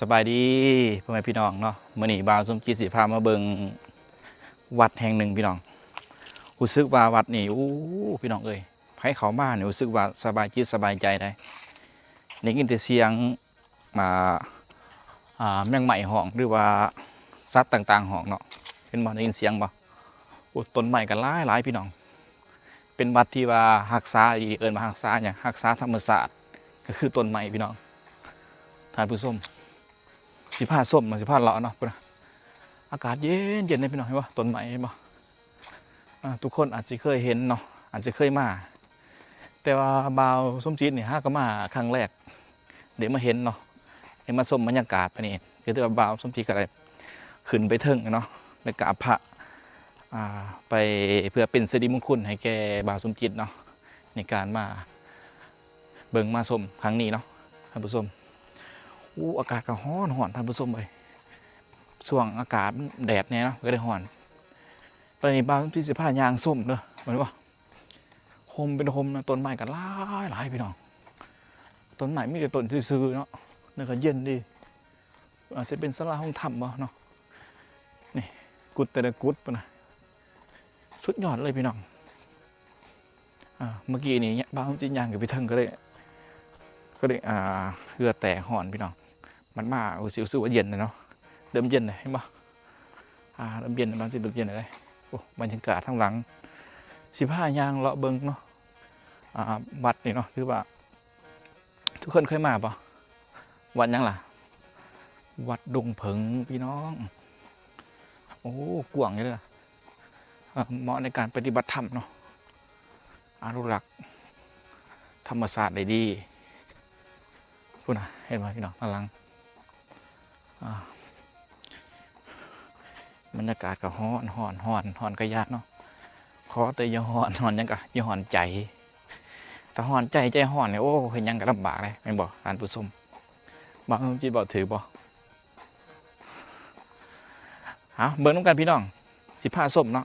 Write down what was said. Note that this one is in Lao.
ສະບາຍດີພໍ່ແມ່ພີ່ນ້ອງເນາະ, ມື້ນີ້ບ່າວສົມຈິດຊິພາມາເບິ່ງວັດແຫ່ງໜຶ່ງພີ່ນ້ອງ. ຮູ້ສຶກວ່າວັດນີ້ ໂອ້ ພີ່ນ້ອງເອີຍ, ໃຜເຂົ້າມານີ້ຮູ້ສຶກວ່າສະບາຍຈິດສະບາຍໃຈໄດ໋. ໄດ້ຍິນແຕ່ສຽງ ອ່າ ອ່າ ແມງໄມ້ຮ້ອງ ຫຼືວ່າສັດຕ່າງໆຮ້ອງເນາະ. ເຫັນບໍ່? ໄດ້ຍິນສຽງບໍ່? ໂອ້ ຕົ້ນໄມ້ກໍຫຼາຍໆ ພີ່ນ້ອງ. ເປັນວັດທີ່ວ່າຮັກສາອີ່ ເອີ້ນວ່າຮັກສາຫຍັງ? ຮັກສາທຳມະຊາດ ກໍຄືຕົ້ນໄມ້ພີ່ນ້ອງ. ທ່ານຜູ້ຊົມ ຊິພາຊົມ ຊິພາເລາະເນາະ. ພຸ້ນນະ ອາກາດເຢັນໆ ເດ້ພີ່ນ້ອງ. ເຫັນບໍ່? ຕົ້ນໄມ້ ເຫັນບໍ່? ອ່າ ທຸກຄົນອາດຊິເຄີຍເຫັນເນາະ, ອາດຊິເຄີຍມາ, ແຕ່ວ່າບ່າວສົມຈິດນີ້ຫາກໍມາຄັ້ງແລກ ໄດ້ມາເຫັນເນາະ, ໄດ້ມາຊົມບັນຍາກາດປານນີ້. ກໍຖືວ່າບ່າວສົມຈິດກໍໄດ້ຂຶ້ນໄປເທິງເນາະ, ໄດ້ກາບພະ ອ່າ ໄປເພື່ອເປັນສິລິມົງຄຸນໃຫ້ແກ່ບ່າວສົມຈິດເນາະ ໃນການມາເບິ່ງມາຊົມຄັ້ງນີ້ເນາະ ທ່ານຜູ້ຊົມ. ໂອ້ ອາກາດກໍຮ້ອນໆ ທ່ານຜູ້ຊົມເອີຍ, ຊ່ວງອາກາດມັນແດດແດ່ເນາະ ກໍໄດ້ຮ້ອນ. ຕອນນີ້ບ່າວສົມຈິດຊິພາຍ່າງຊົມເດີ ແມ່ນບໍ່? ຮົ່ມເປັນຮົ່ມນະ, ຕົ້ນໄມ້ກໍຫຼາຍໆ ພີ່ນ້ອງ. ຕົ້ນໄມ້ມີແຕ່ຕົ້ນຊື່ໆເນາະ, ແລ້ວກໍເຢັນດີ. ອາດຊິເປັນສາລາໂຮງທຳບໍ່ເນາະ? ນີ້ ກຸດແຕ່ລະກຸດພຸ້ນນະ ສຸດຍອດເລີຍພີ່ນ້ອງ. ອ່າ ເມື່ອກີ້ນີ້ບ່າວຊິຍ່າງຂຶ້ນໄປເທິງກໍໄດ້ ກໍໄດ້ ອ່າ ເຫື່ອແຕກ ຮ້ອນພີ່ນ້ອງ. ມັນມາ ໂອ້ ຮູ້ສຶກວ່າເຢັນແລ້ວເນາະ, ເລີ່ມເຢັນແລ້ວ ເຫັນບໍ່? ອ່າ ເລີ່ມເຢັນແລ້ວ ເລີ່ມເຢັນແລ້ວເດ້. ໂອ້ ບັນຍາກາດທາງຫຼັງ ຊິພາຍ່າງເລາະເບິ່ງເນາະ. ອ່າ ວັດນີ້ເນາະ ຖືວ່າ ທຸກຄົນເຄີຍມາບໍ່? ວັດຫຍັງລະ? ວັດດົງເຜິງພີ່ນ້ອງ. ໂອ້ ກວ້າງຢູ່ເດີ, ເໝາະໃນການປະຕິບັດທຳເນາະ, ອະນຸລັກທຳມະຊາດໄດ້ດີ. ພຸ້ນນະ ເຫັນບໍ່ພີ່ນ້ອງ ທາງຫຼັງ? ອ່າ ບັນຍາກາດກໍຮ້ອນ ຮ້ອນ ຮ້ອນ ຮ້ອນກະຢ້ານເນາະ, ຂໍແຕ່ຢ່າຮ້ອນ. ຮ້ອນຫຍັງກະຢ່າຮ້ອນໃຈ, ຖ້າຮ້ອນໃຈ ໃຈຮ້ອນນີ້ ໂອ້ ເຮັດຫຍັງກໍລຳບາກເດ້ ແມ່ນບໍ່ທ່ານຜູ້ຊົມ? ບ່າວສົມຈິດເວົ້າຖືກບໍ່? ເອົາ ເບິ່ງນຳກັນພີ່ນ້ອງ, ຊິພາຊົມເນາະ.